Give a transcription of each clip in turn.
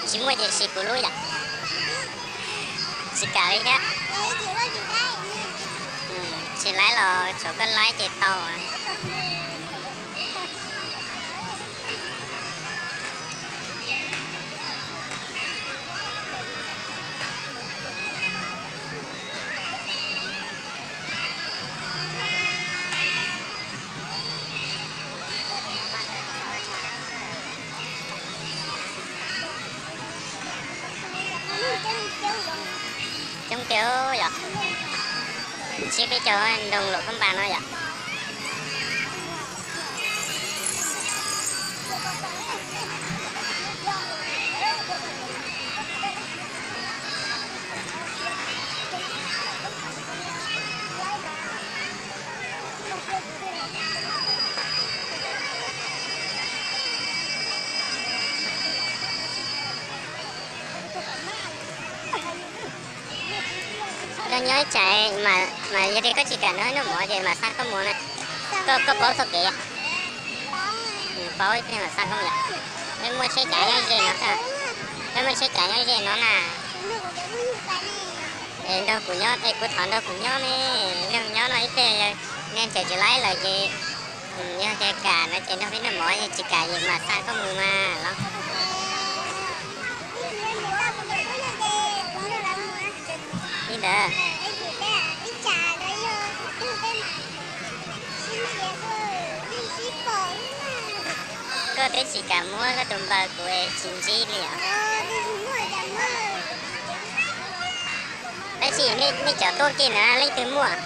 Tsis muaj ces siv kuv lub yom. Tsis kam li thiab. Tsis laib los tshuav koj laib ces tau. Coob tiag yom. Tsib peb caug nroog Luam Phab Npas no yom. Koj nyob ib tsam mas yog tias koj tsis kam noj ib noj mov ces mam xa koj mus na. Koj, koj paub txoj kev. Paub ib pliag mam xa koj mus yom. Peb muaj tsheb cav nyob ze no xwb. Peb muaj tsheb cav nyob ze no na. Es nrog kuv nyob, es kuv thov nrog kuv nyob ne. Nrog nyob no ib pliag nej nrhiav tsis laib lawm ces, yog tias kam no ces nrog peb noj mov, yog tsis kam ces mam xa koj mus mas los. Li ntawd. Koj twb tsis kam muab koj tus npawb kuv tsis ntsib li os. Tab sis nej cov tuaj kiag na leej twg muaj?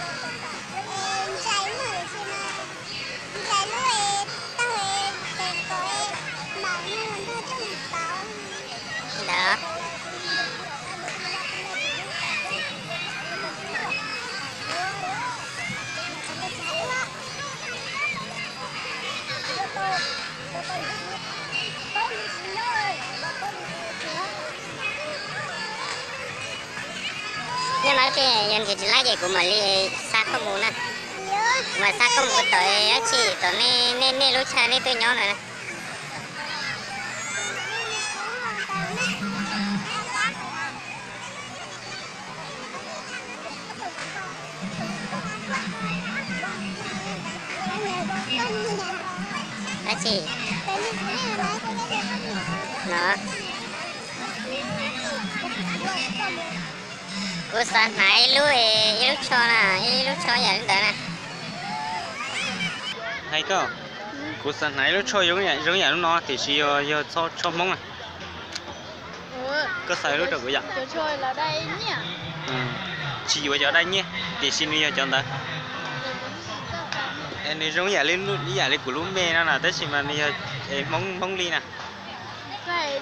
Ntawd. Nyob no ces yog nrhiav tsis laib ces kuv mam li xa koj mus na. Kuv mam xa koj mus tom dab tsi tom nej, nej lub chaw nej tuaj nyob no na. Dab tsi? No. Kuv xav hnav ib lub, ib lub tsho na, ib lub tsho yam li ntawd na. Hais koj, kuv xav hnav ib lub tsho zoo yam lub no tiam sis yog, yog tsho Hmoob na. Koj xav lub rau kuv yom? Tsis yuav cov dai nyiaj, tiam sis nws yog cov ntawd. Nws zoo ib yam li, ib yam li kuv lub me no na, tab sis mas nws yog Hmoob, Hmoob li na.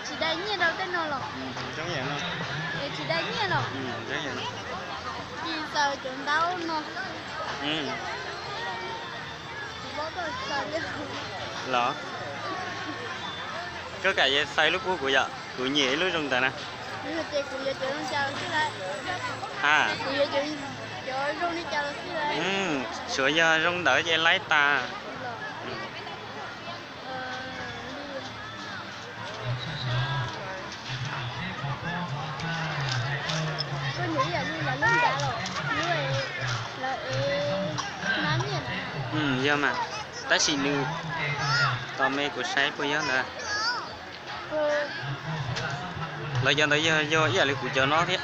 Tsis dai nyiaj rau tej no los? Zoo yam no. Tsis dai nyiaj los? Zoo yam no. Tsis xaws cov ntaub no. Los, koj kam xaws lub pub kuv yom, kuv nyiam ib lub zoo ntawd na. Ha, tsuav yog zoo ntawd ces laib tas. Yog mas, tab sis nws, tos me kuv saib puas yog ntawd. Lawv cov ntawd yog, yog ib yam li kuv cov no thiab.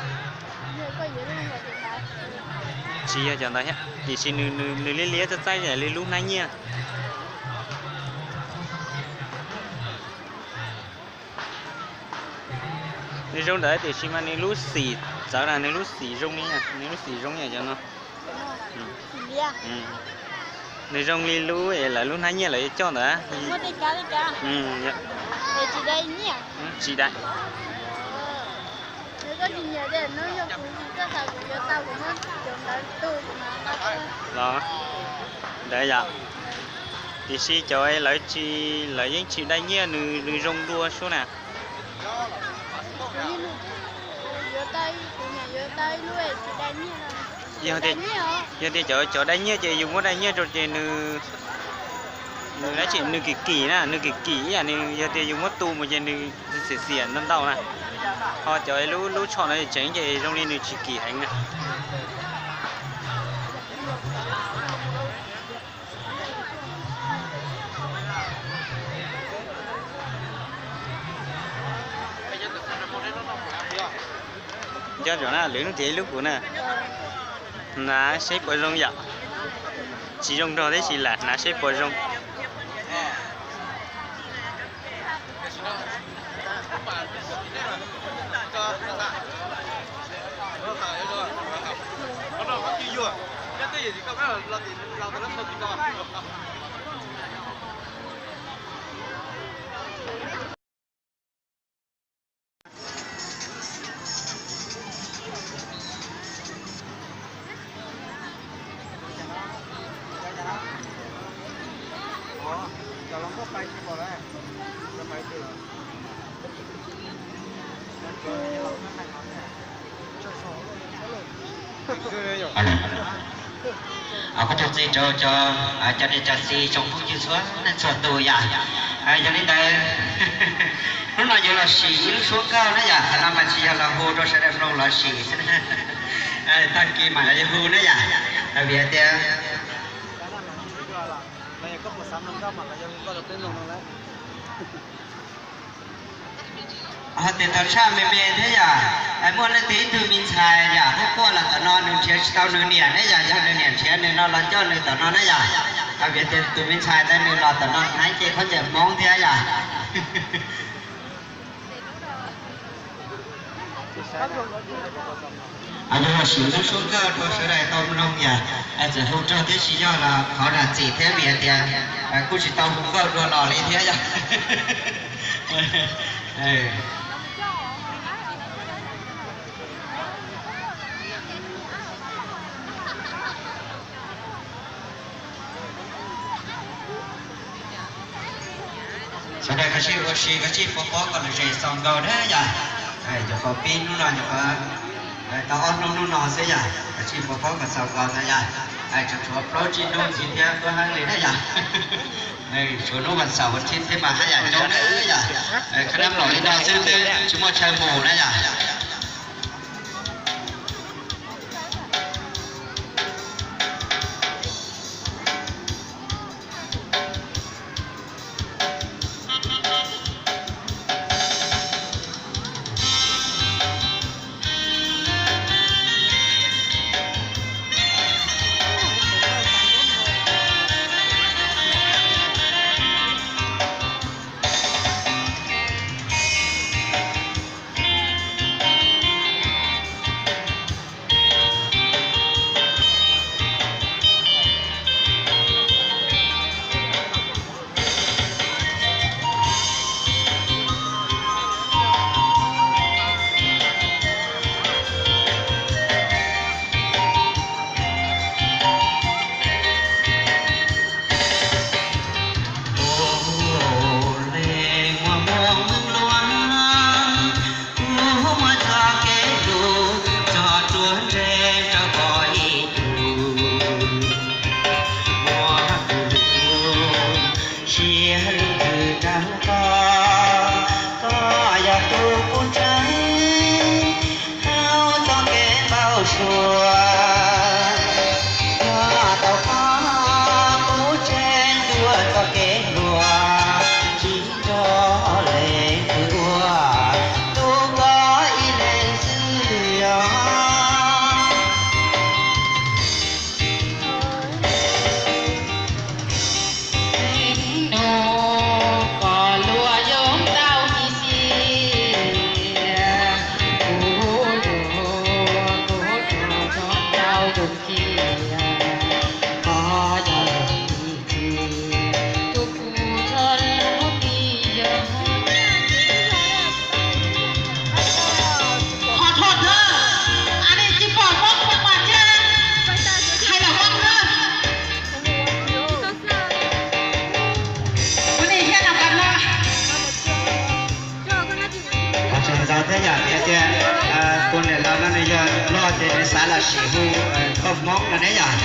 Tsis yog cov ntawd thiab, tiam sis nws, nws liab liab txaij txaij yam li lub hnab nyiaj. Nws zoo ntawd tiam sis mas nws lub xim txawv na, nws lub xim zoo li, nws lub xim zoo yam cov no. Nws zoo li lub es lawv lub hnab nyiaj lawv coj ntawd. Tsis dai. Los, ntawd yom. Tiam sis cov lawv tsis, lawv yeej tsis dai nyiaj, nws, nws zoo dua sub na. Yog tias cov, cov dai nyiaj ces yus muab dai nyiaj rau ces nws, nws dab tsi nws kim kim na, nws kim kim ib yam nws yog tias yus muab tu mus ces nws xiam xiam ntau ntau na. Ho cov lub lub tsho no tseev ces zoo li nws tsis kim heev na. Nco ntsoov na, lwm hnub tias ib lub kuv na. Hnav seb puas zoo yom. Tsis zoo nrog tib si lam hnav seb puas zoo. Kuv tus txiv rau cov, cov niam cov txiv tsoom phooj ywg txhua leej txhua tus yom. Yog li ntawd, hnub no yuav los sim ib lub suab nkauj na yom, qhov no mas tsis yog los hu rau sawv daws mloog los sim xwb na. Tag kis mam li hu na yom. Vim tias Ho tias tau tshaj me me thiab yom, muaj leej twg ib tug me ntxhais yom, hnub quaj los tom no nws nrhiav tsis tau nws niam ne yom, yog nws niam nrhiav nws no los coj nws tom no na yom. Vim tias tus me ntxhais ntawd nws los tom no hnav cev khaub ncaws Hmoob thiab yom. Yog los sim lub suab nkauj rau sawv daws tau mloog yom, txawm hu raug thiab tsis yog los thov zam txim thiab vim tias kuj tsis tau hu nkauj dua los li thiab yom. Sawv daws kav tsij ua si, kav tsij pov pob kom lom zem xaus nkaus na yom. Nyuam qhuav pib hnub no, nyuam qhuav tau ob hnub hnub no xwb yom, kav tsij pov pob kom xaus nkaus ntag yom. Tseem tshuav plaub tsib hnub ntxiv thiab tuaj heev li na yom. Tshuav hnub vas xaum vas thiv thiab mas haj yam coob na yom. Khab nab los li no xwb twb tsis muaj chaw mus na yom. Ua le muaj muaj lua, kuv muaj txoj kev hlub txog tsuas ntse rau koj ib tug. Muaj tus hlub siab leej twg rau koj, koj yog tus kuv ntseeg hauv txoj kev npau suav. Yog tau koj kuv tseem tuav txoj kev hluas, tsis nco leej twg ua hlub koj ib leeg xwb os. Nug koj luag yoov tau ib si, kuv yuav kuv tsuas tso tau yus kiag, koj yog ib tug kuv txoj lub ntiag. Qhov thom thawj, a ne tsis pom Hmoob pom pom thiab, hais lawm Hmoob na. Kuv nim thiab no qab no. Qhov tseem ntxov thiab yom, tias tias tus niam laus no nws yog loj ces nws xav los sim hu nkauj Hmoob no ne yom.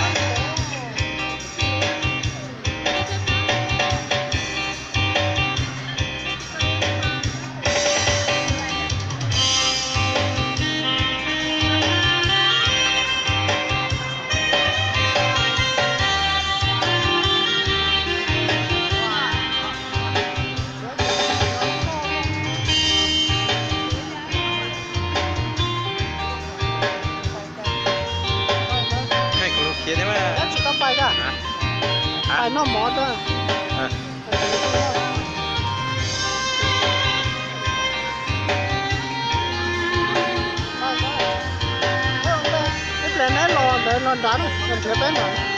Noj mov tag. Ib pliag neb los ntawd los nrad na, los nrhiav peb nrad.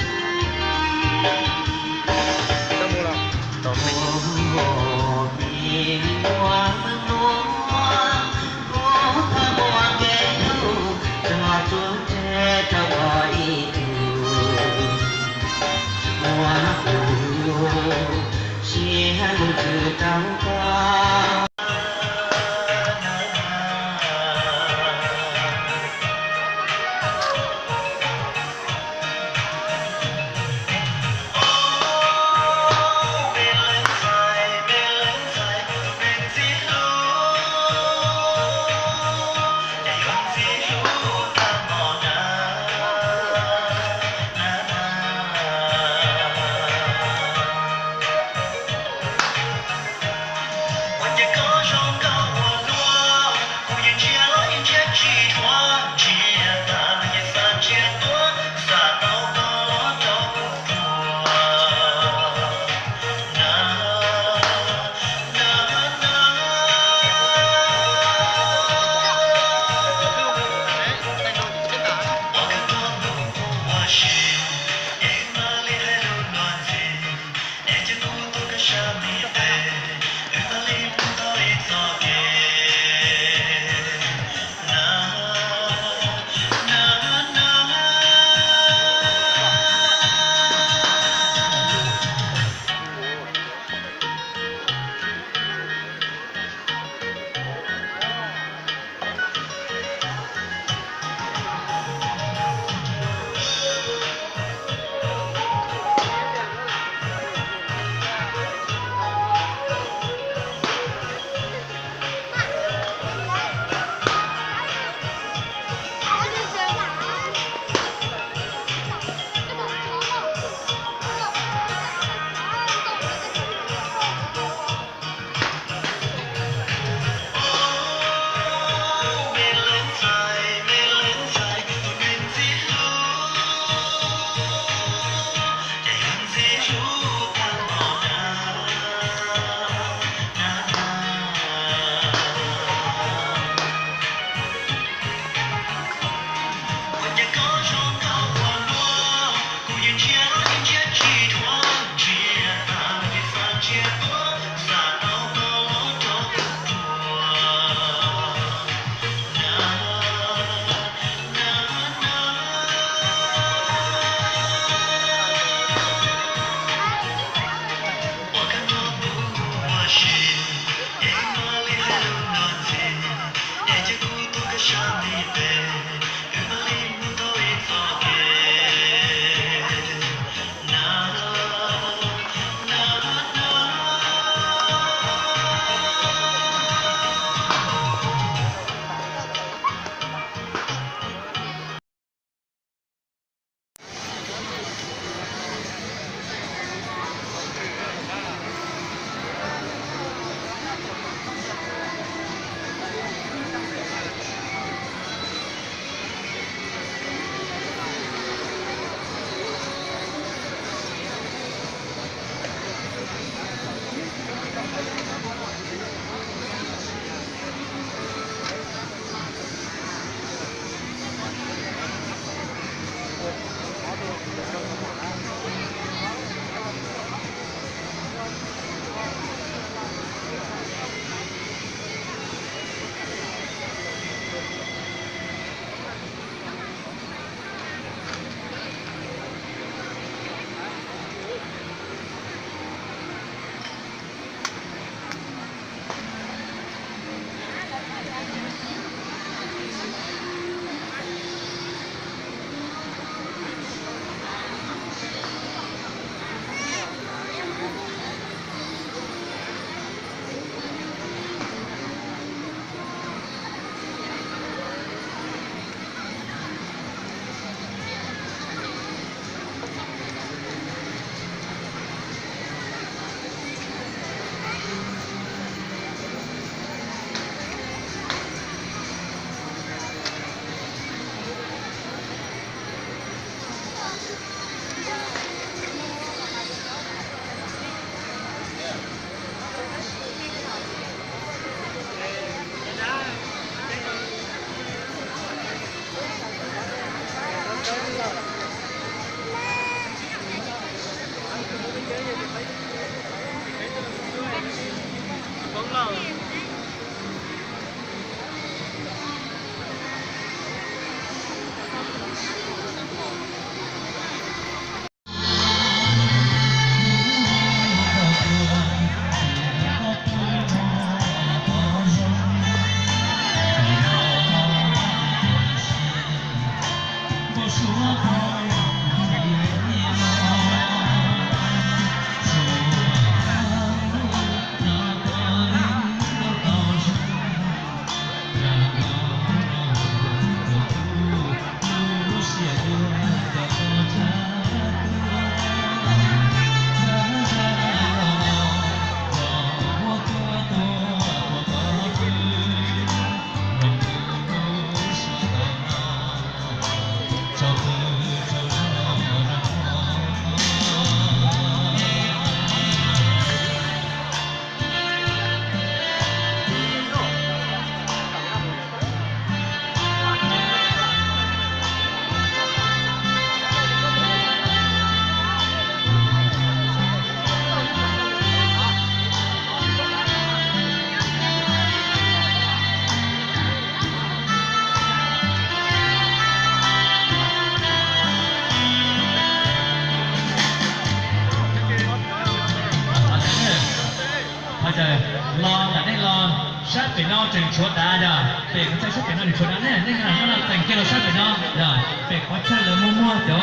Los ntawm nej los sab pem no tseem tshuav dav yog, pem qhov chaw sab pem no tseem tshuav dav ne, nej nqa no txeem kiag los sab pem no yog, pem qhov chaw lawv muag muag cov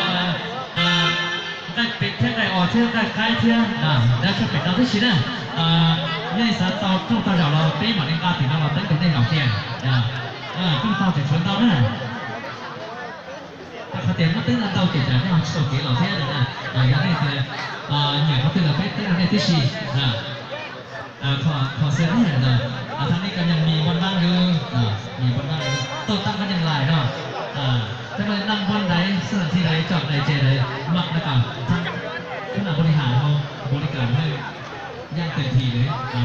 nqaij pem thiab nqaij os thiab nqaij qaib thiab, sab pem no tib si na. Nej xav tau rooj tau zaum los peb mam li nqa tim no los teeb rau nej zaum kiag. Rooj tau tseem tshuav ntau na. Rau qhov tias muab teeb ntau ces cas nej ho tsis tau kev los thiab na. Yog nej tias nyiam qhov twg los peb teeb rau nej tib si. Qhov xwb ne, tha nej koj nyeem mis npon npab lub, mis npon npab lub tau tag koj nyeem lais no. Coj nej naj npon daiv xwb, thi daiv coj daiv ces daiv mam na kom thab khub nam npau li has hau npau li kas hau yaj tes thi lawm.